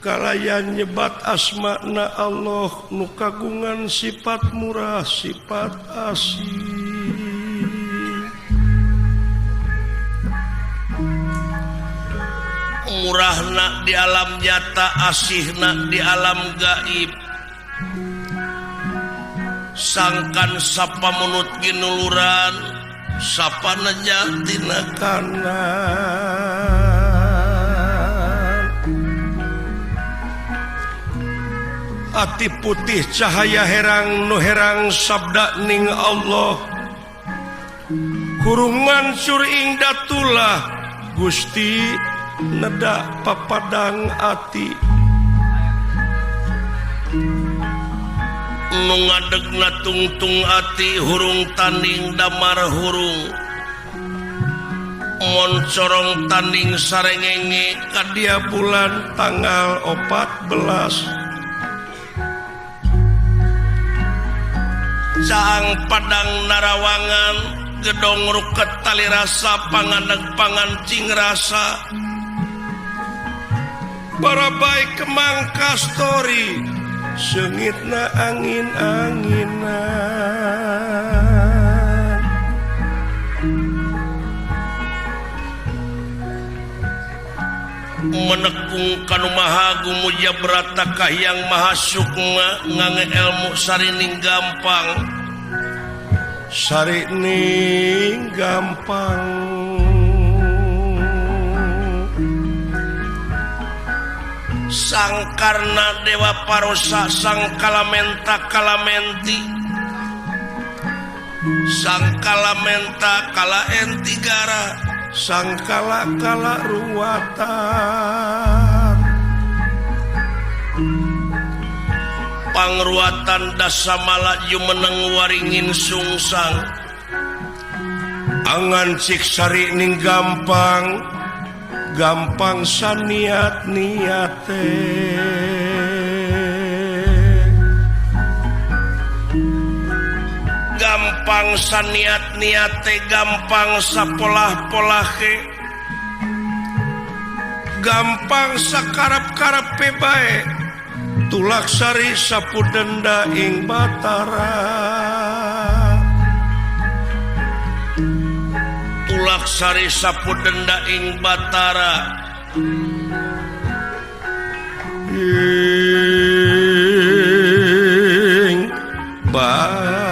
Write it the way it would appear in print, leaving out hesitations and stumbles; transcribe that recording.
Kalayan nyebat asmana Allah nu kagungan sifat murah sifat asih. Murahna di alam nyata, asihna di alam gaib. Sangkan sapa munut ginuluran, sapa neja tina kanan. Ati putih cahaya herang nu herang sabda ning Allah. Hurung mansur ing datulah Gusti nedak papadang ati. Nu ngadegna tungtung ati hurung tanding damar hurung. Moncorong tanding sarengenge kadia bulan tanggal 14. Caang Padang Narawangan gedong ruket tali rasa panganeg pangancing rasa. Barabai kemang kastori seungitna angin-anginan. Menekung kanu maha gumuja brata kahiyang maha sukma ngange elmu sarining gampang. Sarining gampang. Sangkarna dewa parosa sang kalamenta kalamenti. Sang kalamenta kala entigara. Sang kala kala ruwatan. Pangruatan dasamala jumeneng waringin sungsang. Angan cik sarining gampang, gampang saniat niate. Gampang saniat niate, gampang sapolah-polahe, gampang sakarep-karepe bae. Tulak sari sapu denda ing Batara. Tulak sari sapu denda ing Batara. Ing Batara.